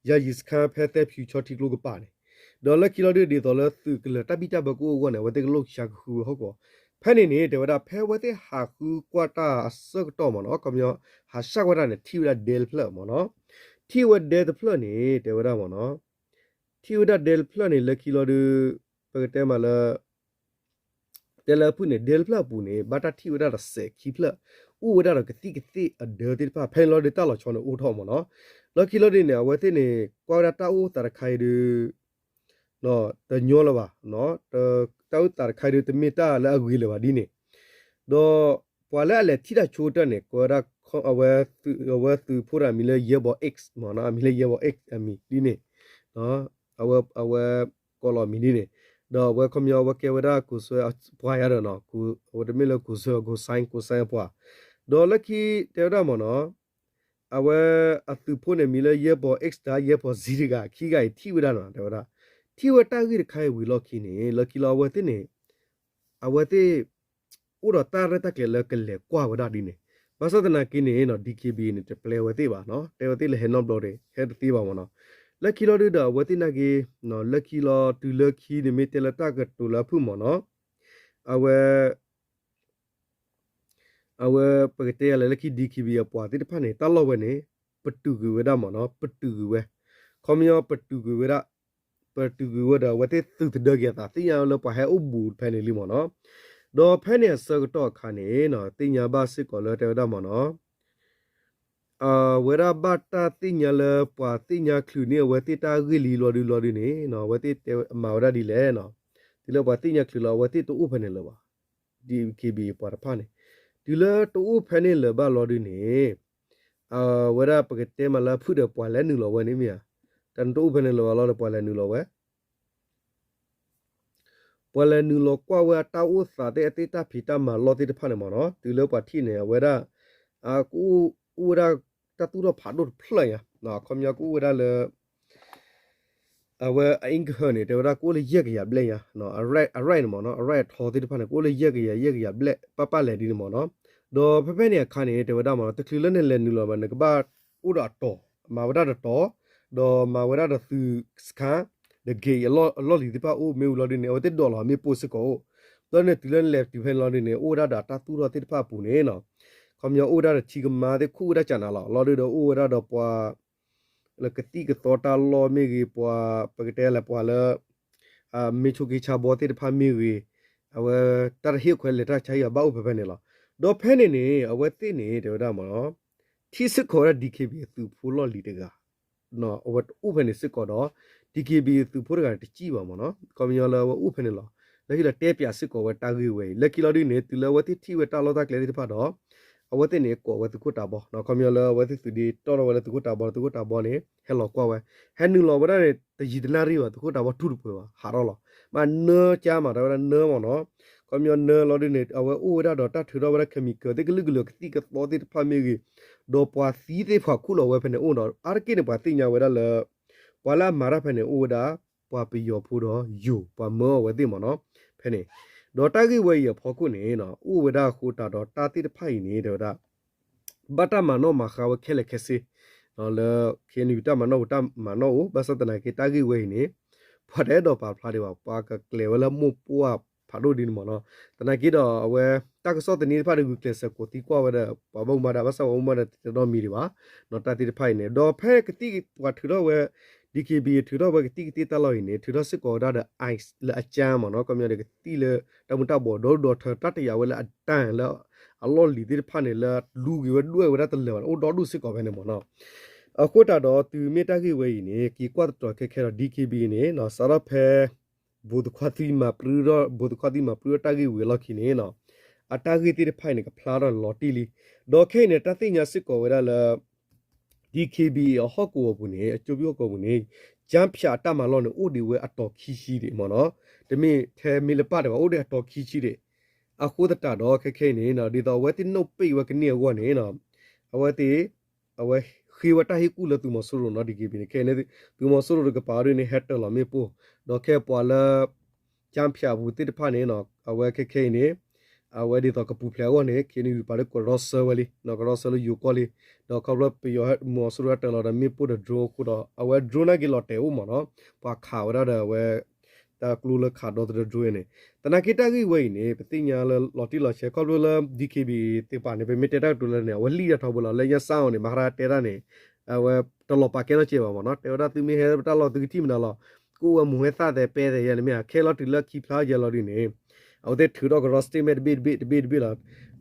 ယာယီစခန်း ဖဲသဲဖၠူၤဆီထံကျိကပၤန့ၣ်, ဒီးလၢခံလီၤဒုဒ်သိးလၢသုးကလၢၤတၢ်ဘံၣ်တၢ်ဘၢကအိၣ်အဂီၢ်န့ၣ် အဝဲသ့ၣ်ကလိၣ်ကဆါကဃုဝဲဟီၣ်ကဝီၤ, ဖဲန့ၣ်န့ၣ် တဲဝဲဒၣ် ဖဲအဝဲသ့ၣ်ဟးဃုကွၢ်တၢ်အဆၢကတီၢ်မ့ၢ်နီၤ ခီပညီ ဟးဆှၣ်ကွၢ်တၢ်န့ၣ် ထံၣ်ဝဲဒၣ်ဒဲတဖျၢၣ်မ့ၢ်နီၤ, ထံၣ်ဝဲဒဲတဖျၢၣ်န့ၣ် တဲဝဲဒၣ်မ့ၢ်နီၤ ထံၣ်ဝဲဒၣ်ဒဲတဖျၢၣ်န့ၣ် လၢခံလီၤဒု ပကတဲမးလၢ တဲလၢဖုၣ်န့ၣ် ဒဲတဖျၢၣ်အပူၤန့ၣ် ဘၣ်တၢ်ထံၣ်ဝဲဒၣ်ဒီးစဲးခံဖျၢၣ်, အိၣ်ဝဲဒၣ်ဒီးကသံၣ်ကသ့ၣ်အဒၢသ့ၣ်တဖၣ် ဖဲန့ၣ်လီၤဒုတၢ်လီၤဆီန့ၣ်အိၣ်ထီၣ်မ့ၢ်နီၤ, လၢခံလီၤဒုန့ၣ် အဝဲသ့ၣ်န့ၣ် ကွၢ်ဝဲဒၣ်တၢ်အိၣ်သးတခါအံၤဒု တညီလၢၤဘၣ်, တၢ်အိၣ်သးတခါအံၤဒု တမ့ၢ်တၢ်လၢအဂ့ၤလၢၤဘၣ်ဒ်န့ၣ်, ဒီးပှၤလၢအလဲၤထံၣ်တၢ်ဆိကတၢၢ်န့ၣ် ကွဲးဝဲဒၣ် အဝဲသုးဖိတဂၤအမံၤလၢ ယဲဘီ X မ့ၢ်နီၤ, အမံၤလၢ ယဲဘီ X အမံၤဒ်န့ၣ်, အဝဲ အဝဲကိးလီၤမံၤဒ်န့ၣ်, ဒီးအဝဲခီပညီအဝဲကဲဝဲဒၣ် ကိုယ်စားလှယ် အပှၤယါဒီးနီၤ, အဝဲတမ့ၢ်လၢ ကိုယ်စားလှယ် ကိုယ်စားလှယ် အပှၤ, ဒီးလၢခံတဲဝဲဒၣ်မ့ၢ်နီၤ အဝဲအသုးဖိန့ၣ်မံၤလၢ ယဲဘီ X တဂၤ ယဲဘီ Z တဂၤ ခံဂၤအံၤထံၣ်ဝဲဒၣ်နီၤ တဲဝဲဒၣ်, ထံၣ်ဝဲတၢ်ဂ့ၢ်တခါအံၤဝံၤလီၢ်ခံန့ၣ် လၢခံလီၤအဝဲသ့ၣ်န့ၣ် အဝဲသ့ၣ် အိၣ်ဒီးတၢ်ရဲၣ်တၢ်ကျဲၤလၢကလဲၤကွၢ်ဝဲဒၣ်ဒ်န့ၣ်, ဘၣ်ဆၣ်သနာ်က့န့ၣ်နီၤ DKBA န့ၣ် တပျဲဝဲသ့ၣ်ဘၣ်နီၤ, တဲဝဲသ့ၣ်လၢဟဲနီတဘျီဒီး ဟဲတသ့ဘၣ်မ့ၢ်နီၤ, လၢခံလီၤဒုဒီးအဝဲသ့ၣ်နာ်က့ လၢခံလီၤတုၤလၢခံန့ၣ် မ့ၢ်တဲလၢတၢ်ကတိၤလၢအဖုၣ်မ့ၢ်နီၤ, အဝဲ အဝဲပကတဲယၤလဲၣ်လၢခံ DKBA အပှၤသ့ၣ်တဖၣ်န့ၣ် တၢ်လီၢ်ဝဲန့ၣ် ပတုာ်ကွံာ်ဝဲဒၣ်မ့ၢ်နီၤ, ပတုာ်ကွံာ်ဝဲ, ခီပညီပတုာ်ကွံာ်ဝဲဒၣ်, ပတုာ်ကွံာ်ဝဲဒီးအဝဲသ့ၣ်သုးတဒၢက့ၤအသး သ့ၣ်ညါလၢပှၤဟဲအိၣ်ဘူးဖဲန့ၣ်လံမ့ၢ်နီၤ, ဒီးဖဲန့ၣ်အဆၢကတီၢ်အခါန့ၣ်နီၤ သ့ၣ်ညါဘၣ်စ့ၢ်ကီးလၢတဲဝဲဒၣ်မ့ၢ်နီၤ အဝဲဒၣ်ဘၣ်တၢ်သ့ၣ်ညါလၢပှၤသ့ၣ်ညါချုးန့ၢ်အဝဲသ့ၣ်တၢ်ဂ့ၢ်လံလီၤဒုလီၤဒုန့ၣ်နီၤ အဝဲသ့ၣ်တဲမၤဝဲဒၣ်ဒ်လဲၣ်နီၤ, တုၤလၢပှၤသ့ၣ်ညါချုးလီၤ အဝဲသ့ၣ်တအိၣ်ဖဲန့ၣ်လၢၤဘၣ်, DKBA ပှၤတဖၣ်န့ၣ်, တုၤလၢတအိၣ်ဖဲန့ၣ်လၢၤဘၣ်လီၤဒုန့ၣ် အဝဲဒၣ်ပကတဲမးလၢအဖုၣ်ဒီးပှၤလဲၤနုာ်လီၤဝဲန့ၣ်မ့ၢ်ဧါ, တၢ်နတအိၣ်ဖဲန့ၣ်လၢၤဘၣ်လီၤဒီးပှၤလဲၤနုာ်လီၤဝဲ ပှၤလဲၤနုာ်လီၤကွၢ်ဝဲအတၢ်အိၣ်သးသ့ၣ်အသ့ၣ်တၢ်ဖံးတၢ်မၤလီၢ်သ့ၣ်တဖၣ်န့ၣ်မ့ၢ်နီၤ, တုၤလၢပှၤထံၣ်န့ၣ် အဝဲဒၣ် ကအိၣ်ဝဲဒၣ်တၢ်သူၣ်ထီၣ်ဖးဒိၣ်တဖျၢၣ်ညါ, အခီပညီကအိၣ်ဝဲဒၣ်လၢ အဝဲအအ့ကဟၢန့ၣ် တဲဝဲဒၣ်ကအိၣ်လၢယဲၢ်ကယၤဘျဲၣ်ညါ, အရဲၣ်န့ၣ်မ့ၢ်နီၤ, အရဲၣ်အထီသ့ၣ်တဖၣ်န့ၣ် ကအိၣ်လၢယဲၢ်ကယၤ ယဲၢ်ကယၤဘျဲၣ် ပၢ်ပၢ်လဲၣ်ဒ်န့ၣ်မ့ၢ်နီၤ, ဒီးဖဲဖဲန့ၣ်အခါန့ၣ် တဲဝဲဒၣ်မ့ၢ်နီၤ တချုးလၢနလဲၤနုာ်လီၤဘၣ် နကဘၣ်အိၣ်ဒီးအတီၤ, မၤဝဲဒၣ်တတီၤ, ဒီးမၤဝဲဒၣ်ဒီးသုးစခါ ဒီး gate အလီၢ်လံၤသ့ၣ်တဖၣ်အိၣ်မ့ၢ်ဝံၤလီၤဒ်န့ၣ် အဝဲသ့ၣ်ဒိးလီၤမ့ၣ်ပိၢ်စ့ၢ်ကီးအိၣ်, ဒီးန့ၣ်တုၤလၢနလဲၤတုၤဖဲန့ၣ်လီၤဒ်န့ၣ် အိၣ်ဝဲဒၣ်ဒီးအတၢ်သူၣ်ထီၣ်သ့ၣ်တဖၣ်အပူၤန့ၣ်နီၤ, ခီပညီအိၣ်ဝဲဒၣ်ဒီးထံကမါသ့ၣ်ခူၣ်ဝဲဒၣ်ကၢ်နၤလီၤ, လီၤဒ်ဒီးအိၣ်ဝဲဒၣ်ဒီးပှၤ လၢကသံၣ်ကသီတၢ်လီၢ်မ့ၢ်ဂ့ၤ ပှၤ ပကတဲလၢပှၤလၢ မ့ၢ်ဆိးက့ဆါဘီသ့ၣ်တဖၣ်မ့ၢ်ဂ့ၤ, အဝဲတၢ်တဟ့ၣ်ခွဲးလဲၤတၢ်ဆါဟံၣ်အဘၣ်အိၣ်ဖဲဖဲန့ၣ်လီၤ. ဒီးဖဲန့ၣ်န့ၣ် အဝဲသ့ၣ်န့ၣ် တဲဝဲဒၣ်မ့ၢ်နီၤ ထံၣ်စ့ၢ်ကီးဝဲဒၣ် DKBA သုးဖိလီၢ်လံၤတဂၤ, အဝဲအိၣ်ဖဲန့ၣ်စ့ၢ်ကီးဒီး DKBA သုးဖိတဂၤန့ၣ်တစံၣ်ဘၣ်မ့ၢ်နီၤ, ခီပညီလၢအဝဲအိၣ်ဖဲန့ၣ်လီၤ. လၢခံလီၤတဲပၠးစ့ၢ်ကီးဝဲတၢ်ဂ့ၢ်ဝဲအံၤ လၢခံလီၤဒ်န့ၣ် တုၤလၢအဝဲသ့ၣ်ထံၣ်ဝဲတၢ်လီၢ်တၢ်ကျဲသ့ၣ်တဖၣ်ဒီး အဝဲသ့ၣ်န့ၣ်ကိးဝဲသုးခိၣ်တၤဘီ, ခီပညီလၢအဝဲသ့ၣ်သုးဒ့တီၣ်ထီၣ်ဝဲလၢသုးခိၣ်တၤဘီ သုးခိၣ်တၤဘီန့ၣ် ဟဲလီၤကွၢ်ဝဲ, ဟဲနုာ်လီၤဝဲဒၣ်န့ၣ် တယံာ်တနၣ်ရံၣ်ဘၣ် သုးခိၣ်တၤဘီထူၣ်တပှဲၤဘၣ် ဟးထီၣ်လီၤ. မ့ၢ်နၢကၠါမး တဲဝဲဒၣ်နၢမ့ၢ်နီၤ, ခီပညီနၢလီၤဒ်န့ၣ် အဝဲအိၣ်ဝဲဒၣ်ဒီးတၢ်ထုးထီၣ်ဝဲဒၣ် chemical သ့ၣ်ကလုာ်ကလုာ် ကသံၣ်ကသီသ့ၣ်တဖၣ်မ့ၢ်ဂ့ၤ, ဒီးပှၤသံသ့ၣ်တဖၣ်ခူၣ်လီၤဝဲဖဲန့ၣ်အိၣ်ဒီး အါတက့ၢ်န့ၣ် ပှၤသ့ၣ်ညါဝဲဒၣ်လၢ ပှၤလၢအမၤတၢ်ဖဲန့ၣ် အိၣ်ဝဲဒၣ် ပှၤပယီၤဖိဒီးယိၤ ပှၤမၢအီၤဝဲသ့ၣ်မ့ၢ်နီၤ ဖဲန့ၣ်. ဒီးတၢ်ဂ့ၢ်ဝဲအံၤအဖီခိၣ်န့ၣ် အိၣ်ဝဲဒၣ်အဃိသတးဒီးတၢ်သ့ၣ်တဖၣ်အံၤန့ၣ် တဲဝဲဒၣ် ဘၣ်တၢ်မၤနီၣ်မၤဃါဝဲခဲလၢာ်ခဲဆ့ လၢ ခ့နယူၣ် တၢ်မၤနီၣ်ပူၤတၢ်မၤနီၣ်အိၣ် ဘၣ်ဆၣ်သနာ်က့တၢ်ဂ့ၢ်ဝဲအံၤန့ၣ် ပှၤတအဲၣ်ဒိးပာ်ဖျါဒံးဘၣ် ပှၤကကျဲၤဝဲလၢမိၢ်ပှၢ်ဖးဒိၣ်ဒ်န့ၣ်မ့ၢ်နီၤ. သနာ်က့ဒီးအဝဲ တၢ်ကစီၣ်သန့တဖၣ်ဒီးဂုာ်ကျဲးစၢးကိးသံကွၢ်ဝဲဒီး ပှၤဘၣ်မူဘၣ်ဒါ ဘၣ်ဆၣ်ပှၤဘၣ်မူဘၣ်ဒါတတဲဒီမံၤဒံးဘၣ် တၢ်သ့ၣ်တဖၣ်အံၤန့ၣ် ဒီးဖဲကသံၣ်ပှၤထုးထီၣ်ဝဲ DKBA ထုးထီၣ်ဝဲကသံၣ်ကသ့တၢ်လီၢ်အံၤန့ၣ် ထုးထီၣ်စ့ၢ်ကီးဝဲဒၣ်ဒီး ice လၢအကၠါမ့ၢ်နီၤ ခီပညီဒီးကသံၣ်လၢတၢ်မူၤတၢ်ဘှီးဒီဒူၣ်ဒီထၢ တၢ်တယာ်ဝဲလၢအတၢ်လၢ အလီၢ်လံၤသ့ၣ်တဖၣ်န့ၣ် လၢလူက့ၤဝဲဒွဲၣ်ဝဲဒၣ်တလၢာ်ဘၣ်န့ၣ် အိၣ်ဒီဒူၣ်စ့ၢ်ကီးဖဲန့ၣ်မ့ၢ်နီၤ. အဃိသတးဒီးတုၤမ့ၢ်တၢ်ဂ့ၢ်ဝဲအံၤန့ၣ် က့ၤကွၢ်သတြီၤခဲခဲဒီး DKBA န့ၣ် စးထီၣ်ဖဲ ဘိးသခွါသံမၤပြူ ဘိးသခွါသံမၤပြူတၢ်ဂ့ၢ်ဝံၤအလီၢ်ခံန့ၣ် အတၢ်ဂ့ၢ်သ့ၣ်တဖၣ်အံၤန့ၣ် ကဖျါထီၣ်လီၤတံၢ်လံ. ဒီးခဲအံၤန့ၣ် တၢ်သ့ၣ်ညါစ့ၢ်ကီးဝဲဒၣ်လၢ DKBA အဟီၣ်ကဝီၤပူၤန့ၣ် အကၠိပံဟီၣ်ကဝီၤပူၤန့ၣ် ကၠါဖၠးအတၢ်မၤလီၢ်န့ၣ် အိၣ်ဒံးဝဲအတီၤခံဆံဒံးမ့ၢ်နီၤ တမ့ၢ်ထဲမ့ၢ်လၢပၢ်ဒံးဘၣ် အိၣ်ဒံးအတီၤခံဆံဒံး အဃိသတးဒီးခဲခဲအံၤန့ၣ် ဒ်သိးအဝဲသ့ၣ်နိၣ်ပိတ်ဝဲကန့ၢ်အဂီၢ်န့ၣ် အဝဲသ့ၣ် အဝဲဃ့ဝဲတၢ်ဟ့ၣ်ကူၣ်လၢသုးမီၤစိရိၤနီၤ DKBA န့ၣ် ခဲအံၤန့ၣ် သုးမီၤစိရိၤတကပၤအီၤဒ်န့ၣ် ဟဲတၢၤလီၤမ့ၣ်ပိၢ် ဒီးခဲအံၤပှၤလၢ ကၠါဖၠးအပူၤသ့ၣ်တဖၣ်န့ၣ် အဝဲခဲခဲအံၤန့ၣ် အဝဲဒ်သိးကပူၤဖျဲးအဂီၢ်န့ၣ် ခဲအံၤန့ၣ် ပှၤလၢကရီဆၢဝဲလံ ကရီဆၢလၢယိၤကီၢ်လံ ဒီးခီဖျိပယီၤမီၤစိရိၤဟဲတၢၤလီၤဒီးမ့ၣ်ပိၢ်ဒီး drone အဃိဒီး အဝဲ drone နာ်က့ၤလီၤတဲာ်အိၣ်မ့ၢ်နီၤ ပှၤခးဝဲဒၣ်ဒီးအဝဲ တၢ်ကျိလၢခးဒီသဒၢ drone န့ၣ် သနာ်က့တၢ်ဂ့ၢ်ဝဲအံၤန့ၣ် ပသ့ၣ်ညါလၢလီၤတံၢ်လီၤဆဲး ခီဖျိလၢ DKBA သ့ၣ်တဖၣ်န့ၣ် ပမ့ၢ်တဲတၢ်ကတိၤလၢန့ၣ် အဝဲလံၣ်တၢ်ထီဘိလီၤ လၢညါစၢ်အီၤန့ၣ် မၤဟါတဲတၢ်န့ၣ် အဝဲတလီၤပာ်ကဲနီတစဲးဘၣ်မ့ၢ်နီၤ တဲဝဲဒၣ်သုမ့ၢ်ဟဲပတၢ်လီၢ်သုကထံၣ်မနုၤလီၤ ကအိၣ်ဝဲမိၢ်ဟဲသၣ်သဲးပဲသဲးယဲန့ၣ်မ့ၢ် ခဲလီၤတုၤလၢခံဖျါယဲလီၤဒ်န့ၣ် အဝဲသ့ၣ်ထုးထီၣ်ကရီ statement တဘ့ၣ်တဘ့ၣ်တဘ့ၣ်တဘ့ၣ်လီၤ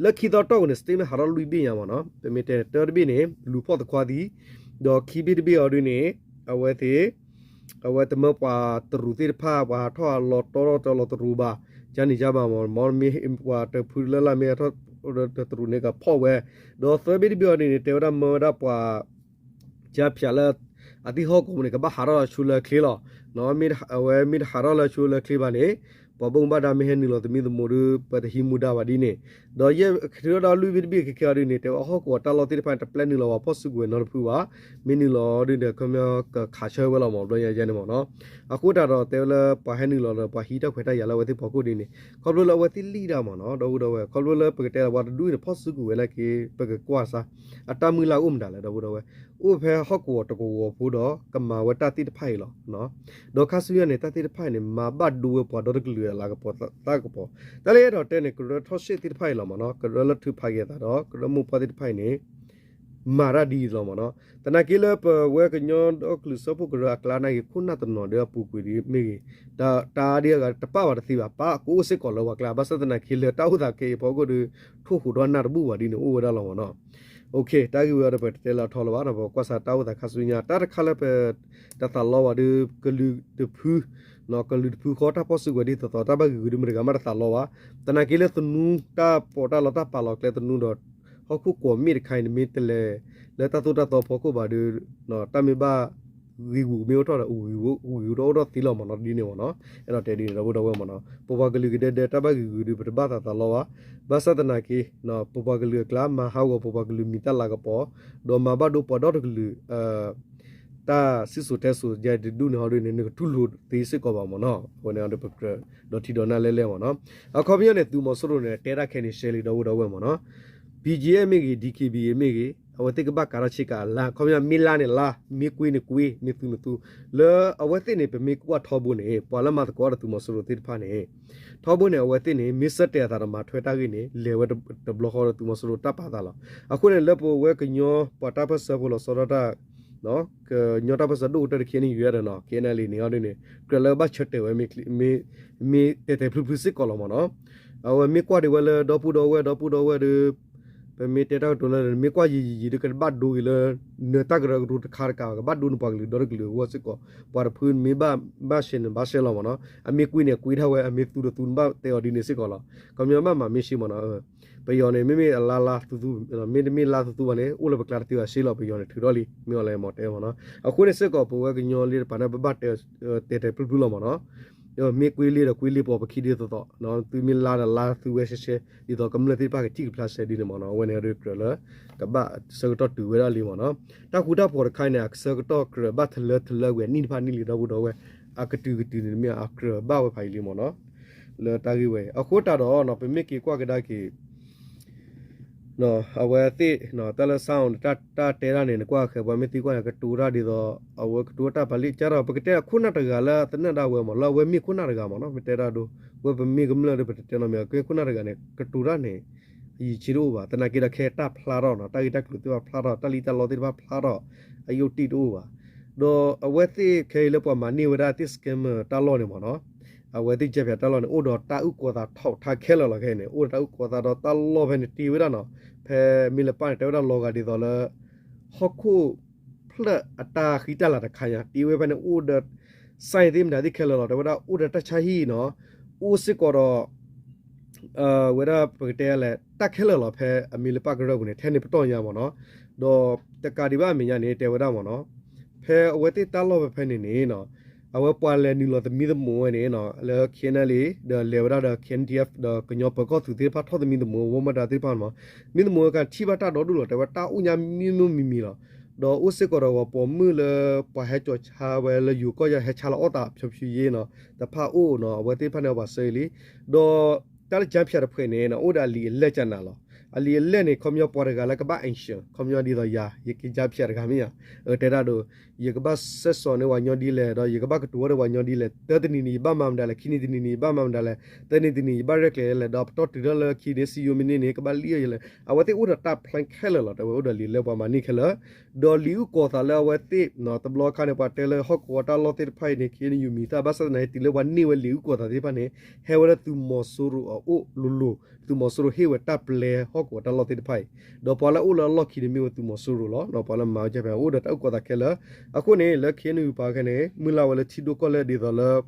လၢခံသီတီၢ်ပူၤန့ၣ် statement ဟးထီၣ်လွံၢ်ဘ့ၣ်ညါမ့ၢ်နီၤ ပမ့ၢ်တဲတၢတဘ့ၣ်န့ၣ် လူၤဖီၣ်သခွါသံ ဒီးခံဘ့ၣ်တဘ့ၣ်အီၤဒ်န့ၣ် အဝဲသ့ၣ် အဝဲတမၢပှၤတရူးသ့ၣ်တဖၣ် ပှၤဟးထီၣ်ဟးလီၤတီထီၣ်တၢ်လီၤတရူးဘၣ် ကန့ၣ်ယါဘၣ်မ့ၢ် မ့ၢ်မ့ၢ်ပှၤတဖုလၢ်လၢ်မ့ၢ်ဟးထီၣ်တရူးန့ၣ်ကဖီၣ်ဝဲ ဒီးသၢဘ့ၣ်တဘ့ၣ်အီၤဒ်န့ၣ် တဲဝဲဒၣ်မၢဝဲဒၣ်ပှၤ ကၠါဖၠးလၢ အသံၣ်ဟီၣ်ကဝီၤပူၤန့ၣ် ကဘၣ်ဟးထီၣ်ဆူလၢချ့လီၤ. အဝဲမ့ၢ်တဟးထီၣ်လၢဆူလၢချ့ဘၣ်န့ၣ် ပှၤဘၣ်မူဘၣ်ဒါမ့ၢ်ဟဲနုာ်လီၤသမံသမိးဒီး ပတဟံးမူဒါဘၣ်ဒ်န့ၣ်, ဒီးယဲၢ်ထုးထီၣ်ဒၣ်လွံၢ်ဘ့ၣ်တဘ့ၣ်ခဲခဲအီၤဒ်န့ၣ် တဲဝဲဟီၣ်ကဝီၤတၢ်လီၢ်သ့ၣ်တဖၣ်န့ၣ် တပျဲနုာ်လီၤဝဲဖီၣ်စုကဝဲၤနီတဖုဘၣ်. မ့ၢ်နုာ်လီၤဒ်န့ၣ် ခီပညီကခးဆၢဝဲလီၤမ့ၢ် ဘျီညါယဲန့ၣ်မ့ၢ်နီၤ. အဃိတးဒီးတဲဝဲလၢပှၤဟဲနုာ်လီၤဒီးပှၤဟံးတၢ်ခွဲးတၢ်ယာ်လၢအဝဲသ့ၣ်ဖီခိၣ်ဒ်န့ၣ် ခီဖျိလၢအဝဲသ့ၣ်လံၣ်ဒၣ်မ့ၢ်နီၤ ဒီပုၢ်ဒီဝဲၢ် ခီဖျိလၢပကတဲလီၤပှၤတဒူၣ်အံၤန့ၣ် ဖီၣ်စုကဝဲၤနာ်က့ ပကကွၢ်စါ အတၢ်မုၢ်လၢ်အိၣ်မတၤလဲၣ် ဒီပုၢ်ဒီဝဲၢ်, အိၣ်ဖဲဟီၣ်ကဝီၤတကဝီၤဖိဒီးကမၤဝဲတၢ်သ့ၣ်တဖၣ်အံၤလီၤ. ဒီးခါဆူညါန့ၣ် တၢ်သ့ၣ်တဖၣ်အံၤန့ၣ် မၤဘၣ်ဒိဝဲပှၤဒီတကလုာ်အလၤကပီၤသၣ်ကပီၤ, တၢ်လၢအဲၣ်ဒိးတဲန့ၣ် ကရၢထီၣ်ရှ့ၣ်သ့ၣ်တဖၣ်အံၤလီၤမ့ၢ်နီၤ ကရၢလၢထုးဖးက့ၤအသးဒီး ကရၢမိၢ်ပှၢ်သ့ၣ်တဖၣ်အံၤန့ၣ် မၤတၢ်ဒ်အံၤလီၤမ့ၢ်နီၤ. သနာ်က့လၢပဝဲကညီဒီကလုာ်စၢဖှိၣ်ကရၢအကျါနာ်က့ ခိၣ်နၢ်တနီၤဒီးအပူၤကွံာ်ဒ်မ့ၢ်ဂ့ၤ, တၢ်ဒ်အဂၤတပာ်ဘၣ်တသ့ဘၣ် ပာ်ကအိၣ်စ့ၢ်ကီးလၢပှၤကျါ ဘၣ်ဆၣ်သနာ်က့လၢတၢ်အိၣ်သးခဲအံၤဖီခိၣ်ဒီး ထိၣ်ဟူးဒီးနၢ်တဘူၣ်ဘၣ်ဒ်န့ၣ်အိၣ်ဝဲဒၣ်လီၤမ့ၢ်နီၤ. တၢ်ဂ့ၢ်ဝဲဒီးပတဲလၢအထီလၢၤဘၣ် ပကွၢ်စါတၢ်အိၣ်သးခါဆူညါ တၢ်တခါလၢပတသးလီဘၣ်ဒီး ကလုာ်တဖု ကလုာ်တဖုဃီတၢ်ဖီၣ်စုကဝဲၤဒ်သိးသိး တၢ်ဘၣ်ဂ့ၤဂုာ်ဒ်မတၤတဂၤမးတသးလီဘၣ်. သနာ်က့လၢသနူတၢ်ပီးတၢ်လီတၢ်ပာ်လီၤကျဲသနူဒီး ဟီၣ်ခိၣ်ကွီၢ်မ့ၣ်တခါအံၤန့ၣ် မ့ၢ်တလဲၤလၢတၢ်သိၣ်တၢ်သီဖီခိၣ်ဘၣ်ဒီး တၢ်မ့ၢ်ဘၣ်ဂ့ၤဂူာ်မ့ၢ်အိၣ်ထီၣ်ဒီး ဂ့ၤဂူာ်ဒီးအိၣ်ထီၣ်သ့လီၤမ့ၢ်နီၤ ဒ်န့ၣ်မ့ၢ်နီၤ. အဲၣ်ဒိးတဲဒ်န့ၣ် ဒီပုၢ်ဒီဝဲၢ်မ့ၢ်နီၤ ပပှၤကလုာ်ကဒဲဒဲတၢ်ဘၣ်ဂ့ၤဂုာ်ဒီး ပတဘၣ်သးသးလီဘၣ်. ဘၣ်ဆၣ်သနာ်က့ ပပှၤကလုာ်အကျါ မၤဟးဂီၤပပှၤကလုာ်မံၤတၢ်လၤကပီၤ ဒီးမၤဘၣ်ဒိပှၤဒီတကလုာ် တၢ်စံၣ်စိၤတဲစိၤယဲတဒူၣ်န့ၣ်ဟီဒ်န့ၣ် နကထူၣ်လိာ်သ့စ့ၢ်ကီးဘၣ်မ့ၢ်နီၤ. အဝဲန့ၣ်ဒီးပကြၢး ဒီးထံဒီးနၢ်လဲၣ်လဲၣ်မ့ၢ်နီၤ. အခီပညီန့ၣ် သုးမီၤစိရိၤန့ၣ် တဲတၢ်ခဲန့ၣ်ရှဲလံ ဒီပုၢ်ဒီဝဲၢ်မ့ၢ်နီၤ. BGF မ့ၢ်ဂ့ၤ DKBA မ့ၢ်ဂ့ၤ အဝဲသ့ၣ်ကဘၣ်ကးထီၣ်ဆ့ကၤအလါ ခီပညီမ့ၢ်လါန့ၣ်လါ မ့ၢ်ကွ့န့ၣ်ကွ့ မ့ၢ်သုးန့ၣ်သုး လၢအဝဲသ့ၣ်န့ၣ် ပမ့ၢ်ကွၢ်ထီဘိန့ၣ် ပှၤလၢမၤသကိးဒီးသုးမီၤစိရိၤသ့ၣ်တဖၣ်န့ၣ် ထီဘိန့ၣ် အဝဲသ့ၣ်န့ၣ် မ့ၢ်ဆၢတဲာ်အသးဒီးမၤထွဲတၢ်ဂ့ၢ်န့ၣ် လဲၤဝဲတဘျီဃီဒီးသုးမီၤစိရိၤတၢ်ပာ်သးလီၤ. အဃိန့ၣ် လၢပဝဲကညီပှၤတၢ်ပၢၢ်ဆၢဖိလီၤဆီဒၣ်တၢ် ကညီတၢ်ပၢၢ်ဆၢဒိၣ်ကတၢၢ်တခီန့ၣ် ယူၤဒၣ်ဒီးနီၤ KNLA န့ၣ်ဟီဒ်န့ၣ် ကြၢးလၢဘၣ်ဆၢတဲာ်ဝဲ မ့ၢ်တဲာ်တဲာ်ဖျုးဖျုးစ့ၢ်ကီးလီၤမ့ၢ်နီၤ. အဝဲမ့ၢ်ကွၢ်ဒံးဝဲလၢဒီပုၢ်ဒီဝဲၢ် ဒီပုၢ်ဒီဝဲၢ်ဒီး ပမ့ၢ်တဲတၢ်ကတိၤလၢ မ့ၢ်ကွၢ်ယံာ်ယံာ်ယံာ်ဒီး ကဘၣ်ဒိက့ၤလၢ နတၢ်ကရၢကရိတခါတကးဘၣ် ကဘၣ်ဒိနပှၤကလုာ်ဒီတကလုာ်အဂီၢ်စ့ၢ်ကီး ပှၤတဖုမ့ၢ်ဘၣ်ဘၣ်ရှဲန့ၣ် ဘၣ်ရှဲလီၤမ့ၢ်နီၤ. အမ့ၢ်ကွံန့ၣ် အကွံဒၣ်ဝဲ အမ့ၢ်သူဒီးသူ နဘၣ်တဲအီၤဒ်န့ၣ်စ့ၢ်ကီးလီၤ. ခီပညီဘၣ်မၤမ့ၢ်ရှ့မ့ၢ်နီၤ ပယီၤန့ၣ် မ့မ့ၢ်အလါလါသူသူ မ့တမ့ၢ်လါသူသူဘၣ်န့ၣ် အိၣ်လၢပကျါတသ့ဘၣ်ရှ့လီၤ ပယီၤန့ၣ်ထုးထီၣ်လံ မ့ၢ်အီၤလဲၣ်မ့ၢ်တဲမ့ၢ်နီၤ. အဃိန့ၣ်စ့ၢ်ကီး ပဝဲကညီလၢတပၤန့ၣ် ပဘၣ်တဲတဲာ်တဲာ်ဖျုးဖျုးလီၤမ့ၢ်နီၤ. ဒီးမ့ၢ်ကွ့လ့ဒီးကွ့လ့ပီၤပခံဒ်သိးသိး, သုမ့ၢ်လါဒီးလါသုဝဲရှဲရှဲ ဒ်သိးကမျၢၢ်သ့ၣ်တဖၣ်ကထံၣ်ကဖျါရှဲဒ်န့ၣ်မ့ၢ်နီၤ. အဝဲန့ၣ်ဒီးကြၢးလၢ ကဘၣ်ဆၢကတီၢ်တုၤဝဲဒၣ်လံမ့ၢ်နီၤ. တၢ်ဃူတၢ်ဖိးတခါအံၤန့ၣ် အဆၢကတီၢ်ကြၢးဘၣ်ထလၢထလၢဝဲနံၣ်တဖၣ်နံၣ်လံ ဒီပုၢ်ဒီဝဲၢ်, အကတုၤကတုၤန့ၣ်မ့ၢ်အကြၢးဘၣ်ဝဲဖးယံာ်လံမ့ၢ်နီၤ. လၢတၢ်ဂ့ၢ်ဝဲအံၤ အဃိတးဒီးနီၤ ပမ့ၢ်က့ၤကွၢ်ကဒါက့ၤ အဝဲသ့ၣ် တၢ်လၢ sound တၢ်တဲတၢ်န့ၣ် နကွၢ်ဃဲၤပှၤမ့ၢ်သံကွၢ်န့ၣ် ကတိၤတၢ်ဒ်သိး အဝဲကတိၤတၢ်ပာ်လံ ကဒီး ပကတဲခိၣ်နၢ်တဂၤလၢသနၢၣ်ဒၣ်ဝဲမ့ၢ် လၢအဝဲမ့ၢ်ခိၣ်နၢ်တဂၤမ့ၢ်နီၤ မ့ၢ်တဲတၢ်ဒိ ဝဲပမ့ၢ်ကမျၢၢ်ဒီး ပတတဲနီတမံၤ ကဲခိၣ်နၢ်တဂၤန့ၣ် ကတိၤတၢ်န့ၣ် အယံာ်ဆံတအိၣ်ဘၣ် သနာ်က့ဒီးခဲအံၤတၢ်ဖျါထီၣ်နီၤ တၢ်ဂ့ၢ်တၢ်ကျိၤသ့ၣ်တဖၣ်ဖျါထီၣ် တၢ်လံၣ်တၢ်လီသ့ၣ်တဖၣ်ဖျါထီၣ် အယိၣ်တံၢ်တအိၣ်ဘၣ် ဒီးအဝဲသ့ၣ်ခဲအံၤလၢပှၤမၤန့ၢ်ဝဲဒၣ်သ့ၣ် scammer တၢ်လီၢ်န့ၣ်မ့ၢ်နီၤ အဝဲသ့ၣ်ကဲဖျဲးတၢ်လီၢ်န့ၣ် အိၣ်ဒီးတၢ်အုၣ်ကီၤသးထီၣ်ထါခဲလၢာ်လီၤခဲအံၤန့ၣ် အိၣ်ဒီးတၢ်အုၣ်ကီၤသးဒီးတၢ်လီၢ်ဖဲန့ၣ်တ့ဝဲဒၣ်နီၤ ဖဲမ့ၢ်လၢပၢ်န့ၣ် တဲဝဲဒၣ်လီၤဂာ်ဒ်သိးလၢ ဟီၣ်ခိၣ်ဖျၢၣ်အတၢ်ဃံတၢ်လၤတခါညါ တ့ဝဲဖဲန့ၣ်အိၣ်ဒီး sign သ့ၣ်မတၤသ့ၣ်ခဲလၢာ်လီၤ တဲဝဲဒၣ်အိၣ်ဒီးတၢ်ဆါဟံၣ်နီၤ အိၣ်စ့ၢ်ကီးဒီး ဝဲဒၣ်ပကတဲလဲၣ် တၢ်ခဲလၢာ်လီၤ ဖဲအမ့ၢ်လၢပၢ်ကရၢၢ်ပူၤန့ၣ် ထဲန့ၣ်ပတီၢ်ညါမ့ၢ်နီၤ ဒီးတကးဒံးဘၣ်အမဲာ်ညါန့ၣ် တဲဝဲဒၣ်မ့ၢ်နီၤ ဖဲအဝဲသ့ၣ်တၢ်လီၢ်ဖဲဖဲန့ၣ်န့ၣ်နီၤ အဝဲပှၤလဲၤနုာ်လီၤသမံသမိးဝဲန့ၣ်နီၤ လၢ K N L A ဒီးလဲၤဝဲဒၣ်ဒီး K N D F ဒီးကညီပၢၤကီၢ်သူးသ့ၣ်တဖၣ်ထီၣ်သမံသမိး ဝီမတၤသ့ၣ်တဖၣ်မ့ၢ် မံသမိးဝဲကထံၣ်ဘၣ်တၢ်ဒီဒူၣ်လီၤ တဲဝဲတၢ်အိၣ်ညါမံမံမံမံလီၤ ဒီးအိၣ်စ့ၢ်ကီးဒီးဂီၤပိာ်မုၣ်လၢ ပှၤဟဲကၠီၤဆါဝဲလၢယိၤကီၢ်ယၤဟဲဆါလီၤအီၣ်သးဖျိဖျိယ့နီၤ တဖၣ်အိၣ်နီၤ အဝဲသ့ၣ်တဖၣ်န့ၣ်ပှၤဆှၢအံၤလံ ဒီးတၢ်လၢကၠါဖၠးတဖှဲးန့ၣ်နီၤ အိၣ်ဒီးအလံာ်အလဲၢ်ကနၤလီၤ အလံာ်အလဲၢ်န့ၣ် ခီပညီပှၤတဂၤလၢကဘၣ် insurance ခီပညီဒ်သိးယၤ ယကၠါဖၠးတဂၤမ့ၢ်ဧါ တဲဒၣ်ဒီး ယကဘၣ်စဲးစိးန့ၢ်ပှၤညီဒ်လဲၣ် ဒီးယကဘၣ်ကတိၤဝဲဒီးပှၤညီဒ်လဲၣ် တၢတနံၤန့ၣ် ယဘၣ်မၤမတၤလဲၣ် ခံနံၤတနံၤန့ၣ် ယဘၣ်မၤမတၤလဲၣ် သၢနံၤတနံၤ ယဘၣ်ရဲၣ်ကျဲၤလဲၣ် ဒီးပတီၢ်တုၤထီၣ်လၢခံန့ၣ် စံယိမ့ၢ်န့ၢ်န့ၣ် ကဘၣ်လံၣ်အီၤယလဲၣ် အဝဲသ့ၣ်အိၣ်ဒီးတၢ် plan ခဲလၢာ်လီၤ တဲဝဲအိၣ်ဒီးလံာ်လဲၢ်ပှၤမၤန့ၢ်ခဲလၢာ် ဒီးလံာ်အုၣ်ကီၤသးလၢအဝဲသ့ၣ် တဘျီခါန့ၣ် ပှၤတဲလၢဟီၣ်ကဝီၤတၢ်လီၢ်သ့ၣ်တဖၣ်အံၤန့ၣ် ခ့နယူၤမံၤသၣ် ဘၣ်ဆၣ်သနာ်က့ တုၤလၢပှၤန့ၢ်ဝဲလံာ်အုၣ်ကီၤသးသ့ၣ်တဖၣ်န့ၣ် ဟဲဝဲလၢသုးမီၤစိရိၤအအိၣ်လိၤလိၤ သုးမီၤစိရိၤဟ့ၣ်ဝဲတၢ်ပျဲဟီၣ်ကဝီၤတၢ်လီၢ်သ့ၣ်တဖၣ်အံၤ ဒီးပှၤလၢအအိၣ်လၢအလီၢ်ခံန့ၣ်မ့ၢ်ဝဲသုးမီၤစိရိၤလီၤ ပှၤလၢမၤဝဲကၠါဖၠး အိၣ်ဒီးတၢ်အုၣ်ကီၤသးခဲလၢာ် အဃိန့ၣ် လၢ K N U ပာ်ခဲန့ၣ် မုၢ်လၢ်ဝဲလၢထံဒိၣ်ကီၢ်လဲၢ်ဒ်သိးလၢ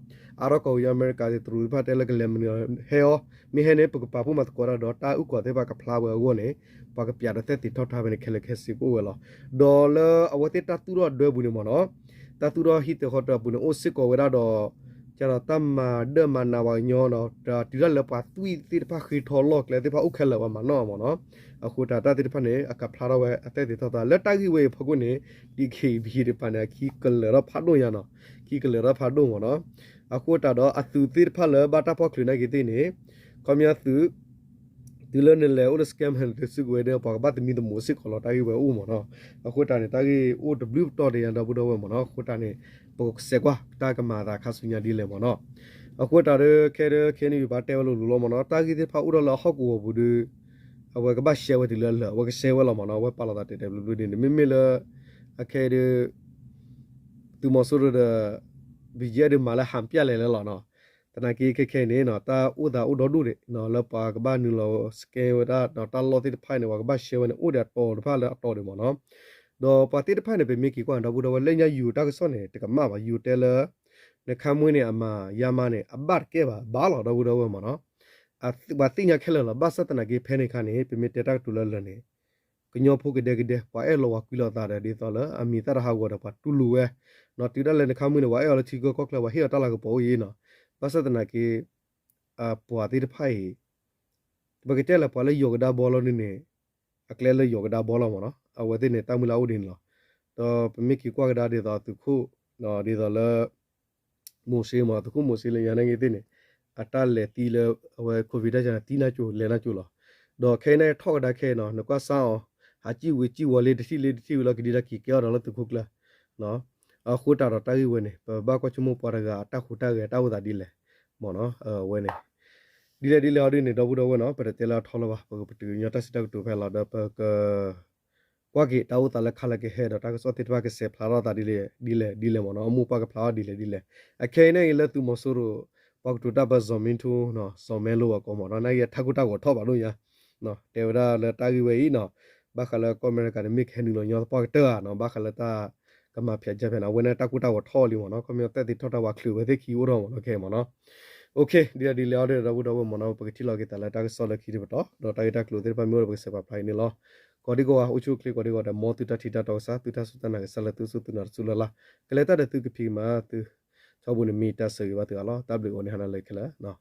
အါထီၣ်ကီၢ်ပယီၤအမဲရကၤသ့ၣ်တရူးသ့ၣ်တဖၣ်တဲလၢကလဲၤမနုၤဟဲအီၤ မ့ၢ်ဟဲန့ၣ် ပကပာ်ဖှိၣ်မၤသကိးတၢ်ဒီးတၢ်အုၣ်ကီၤသ့ၣ်တဖၣ်ကဖျါဝဲအဂီၢ်န့ၣ် ပှၤကပျးဒီးသက်သေထီၣ်ထါဖဲန့ၣ်ခဲလၢာ်ခဲဆ့ကအိၣ်ဝဲလီၤ. ဒီးလၢအဝဲသ့ၣ်တၢ်သူၣ်ထီၣ်ဒၢပူၤန့ၣ်မ့ၢ်နီၤ တၢ်သူၣ်ထီၣ်ဟံၣ်သ့ၣ်ဃီတၢပူၤန့ၣ် အိၣ်စ့ၢ်ကီးဝဲဒၣ်ဒီး ကဒီးတၢ်မၤဒၢၣ်မၤနးပှၤကညီဒီး တုၤဒၣ်လဲာ်ပှၤသွံၣ်သ့ၣ်တဖၣ်ဃ့ထီလီၢ်ကျဲသ့ၣ်တဖၣ်အိၣ်ခဲလၢာ်ပှၤမၤနီၣ်မ့ၢ်နီၤ အဃိတၢ်တၢ်သ့ၣ်တဖၣ်န့ၣ် အကဖျါထီၣ်ဝဲအသက်သေထီၣ်ထါ လၢတၢ်ဂ့ၢ်ဝဲအံၤဖီခိၣ်န့ၣ် ဒ်ခ့ၣ်ဘံၣ်တဖၣ်န့ၣ် အခံကလၢာ်ထီၣ်ဖးဒိၣ်ညါနီၤ ခံကလၢာ်ထီၣ်ဖးဒိၣ်မ့ၢ်နီၤ အဃိတၢ်ဒီးအသုးသ့ၣ်တဖၣ်လၢဘၣ်တၢ်ဖီၣ်ချုးနာ်က့ၤသ့ၣ်န့ၣ် ခီပညီသုး တုၤလၢနလဲၤအိၣ်လၢ scam ဟဲန့ၣ် သုစုကဝဲၤန့ၣ် ပှၤကဘၣ်သမံသမိးစ့ၢ်ကီးလီၤ တၢ်ဂ့ၢ်ဝဲအိၣ်မ့ၢ်နီၤ အဃိတၢ်န့ၣ် တၢ်ဂ့ၢ်အိၣ်တဘျုးပတီၢ်တယၤ ဒီပုၢ်ဒီဝဲၢ်မ့ၢ်နီၤ အဃိတၢ်န့ၣ် ပကစဲးကွၢ် တၢ်ကမၤအသးခါဆူညါဒ်လဲၣ်မ့ၢ်နီၤ အဃိတၢ်ဒီး ခဲဒီး ခဲန့ၣ် ယပာ်တဲဝဲလိၤလိၤလီၤမ့ၢ်နီၤ တၢ်ဂ့ၢ်သ့ၣ်တဖၣ်အိၣ်ထီၣ်လၢအဟီၣ်ကဝီၤပူၤဒီး အဝဲကဘၣ်ရှဲဝဲတုၤလၢအလၢာ် အဝဲကရှဲဝဲလီၤမ့ၢ်နီၤ အဝဲပာ်လီၤသးတဲာ်တဲာ်ဘျုးဘျုးဒ်န့ၣ် မ့မ့ၢ်လၢ အခဲအံၤဒီး သုးမီၤစိရိၤဒီး ဘံၣ်ယဲၢ်ဒီးမၤလၢဟးပျၢ်လဲၣ်လဲၣ်လီၤနီၤ သနာ်က့ခဲခဲအံၤန့ၣ်နီၤ တၢ်အိၣ်သးအိၣ်ဒီဒူၣ်ဒံးနီၤ လၢပှၤကဘၣ်နုာ်လီၤ scam ဝဲဒၣ်နီၤ တၢ်လီၢ်သ့ၣ်တဖၣ်န့ၣ် ပှၤကဘၣ်ရှဲဝဲန့ၣ် အိၣ်ဒီးအတီၤတဖၣ်လၢအတီၤဒံးမ့ၢ်နီၤ ဒီးပှၤသ့ၣ်တဖၣ်န့ၣ် ပမ့ၢ်က့ၤကွၢ်ဒီပုၢ်ဒီဝဲၢ် လၢညါယိၤတၢ်ကစီၣ်န့ၣ် တကမၣ်ဘၣ် ယိၤတဲလၢ နခါမွ့န့ၣ် အမၤ ယါမါန့ၣ် အဘၣ်တကဲဘၣ် ဘၣ်လီၤဒီပုၢ်ဒီဝဲၢ်မ့ၢ်နီၤ ပှၤသ့ၣ်ညါခဲလၢာ်လီၤ ဘၣ်ဆၣ်သနာ်က့ဖဲန့ၣ်အခါန့ၣ် ပမ့ၢ်တဲတၢ်ကတိၤလၢလၢာ်န့ၣ် ကညီဖိကဒဲကဒဲ ပှၤအဲၣ်လီၤဝၤကွံလီၤသးဒီး ဒ်သိးလၢအမံၤသၣ်တဟးဂီၤဒီး ပှၤတူၢ်လိာ်ဝဲ နီၤ တုၤဒၣ်လဲာ်နခါမွ့န့ၣ် ပှၤအဲၣ်အီၤလၢထံကီၢ်ကီၢ်ချၢ ပှၤဟ့ၣ်အီၤတၢ်လၤကပီၤအိၣ်အံၤနီၤ ဘၣ်ဆၣ်သနာ်က့ ပှၤသ့ၣ်တဖၣ်အံၤ ပကတဲလၢပှၤလၢယီၤကဒါဘီလီၤန့ၣ်န့ၣ် အကျဲလၢယီၤကဒါဘီလီၤမ့ၢ်နီၤ အဝဲသ့ၣ်န့ၣ် တၢ်မုၢ်လၢ်အိၣ်ဒ်န့ၣ်လီၤ. ဒီးပမ့ၢ်က့ၤကွၢ်ကဒါဒ်သိးသုးခိၣ် ဒ်သိးလၢ မိၤၡ့မ့ၢ် သုးခိၣ်မိၤၡ့လၢညါန့ၣ်ဂ့ၤသ့ၣ်န့ၣ် အတၢ်လဲၤသံလၢအဝဲ COVID တၢ်ကန့ၣ် သံနၢ်ကၠိ လဲၤနၢ်ကၠိလီၤ. ဒီးခဲအံၤန့ၣ်ထီၣ်ကဒါခဲအံၤနီၤ နကွၢ်စၢ်အီၤ ဟးစံၣ်ဝံၤစံၣ်ဝီၤလံ တထံၣ်လံတထံၣ်ဝံၤလီၤ ကဒံးဒၣ်က့ၤကဲအီၤဒီးလၢသုးခိၣ်ကျၢၢ် အဃိတၢ်ဒီးတၢ်ဂ့ၢ်ဝဲန့ၣ် ပဘၣ်ကွၢ်ဆိကမိၣ်ပှၤတဂၤအတၢ်ဟူးတၢ်ဂဲၤတၢ်အိၣ်သးဒ်လဲၣ် မ့ၢ်နီၤ အဝဲန့ၣ် ဒ်လဲၣ်ဒ်လဲၣ်အီၤဒ်န့ၣ် ဒီပုၢ်ဒီဝဲၢ်နီၤ ပတတဲလၢအထီလၢၤဘၣ် ပကပတုာ်ကညီတၢ်စံးတၢ်ကတိၤဖဲလီၤ ဒီးပက ကွၢ်က့ၤတၢ်အိၣ်သးလၢခါလၢကဟဲဒီးတၢ်ကစီၣ်သ့ၣ်တဖၣ်ကစဲးဖျါထီၣ်သးဒ်လဲၣ်ဒ်လဲၣ်ဒ်လဲၣ်မ့ၢ်နီၤ အမိၢ်ပၢ်ကဖျါထီၣ်ဒ်လဲၣ်ဒ်လဲၣ် အခဲအံၤန့ၣ်အံၤလၢသုးမီၤစိရိၤ ပှၤကတိၤတၢ်ပၢ စီၤမ့ထူ စီၤမဲလိဝဲကိးမ့ၢ်နီၤ နာ်က့အထးခိၣ်တၢ်ဂီၤထီၣ်ဘၣ်ဒိၣ်ညါ တဲဝဲဒၣ်လၢတၢ်ဂ့ၢ်ဝဲအံၤနီၤ ဘၣ်ဃးလၢကီၢ်အမဲရကၤန့ၣ် မ့ၢ်ကဟဲနုာ်လီၤညီသပှၢ်ကတၢၢ်ဧါနီၤ ဘၣ်ဃးလၢတၢ်ကမၤဖျဲးကၢဖျဲးန့ၣ် အဝဲန့ၣ်တၢ်ကိၢ်တၢ်ဂီၤထီၣ်လံမ့ၢ်နီၤ ခီပညီသက်သေထီၣ်တၢ်ဝဲချုးဝဲသ့ၣ်ခံအိၣ်ထီၣ်မ့ၢ်နီၤ ခဲအံၤမ့ၢ်နီၤ OK ဒ်လဲၣ်ဒ်လဲၣ်အီၤဒီး ဒီပုၢ်ဒီဝဲၢ်မ့ၢ်နီၤ ပကထံၣ်လီၤက့ၤသးလၢတၢ်ကစီၣ်လၢခံတပတီၢ် ဒီးတၢ်ဂ့ၢ်တၢ်ကျိၤသ့ၣ်တဖၣ်မ့ၢ်အိၣ်ဒီးပကစဲးပာ်ဖျါအံၤန့ၣ်လီၤ. ကိးဒံကိးဂၤ အိၣ်ဆူၣ်အိၣ်ချ့ကိးဒံကိးဂၤဒီး မ်သုတၢ်ထံၣ်တၢ်တီကစၢ် သုတၢ်စူၢ်တၢ်နာ်ကစၢ်လၢသုစူၢ်သုနာ်တစူၢ်လၢ်လၢ် ကလဲၤတၢ်ဒီးသုကဖံးကမၤသု ထီဘိန့ၣ်မ့ၢ်တၢ်ဆၢဂ့ၤဘၣ်သုဂၤလီၤ. တၢ်ဘျုးအိၣ်န့ၣ်ဟါနၤလၢခဲလၢာ်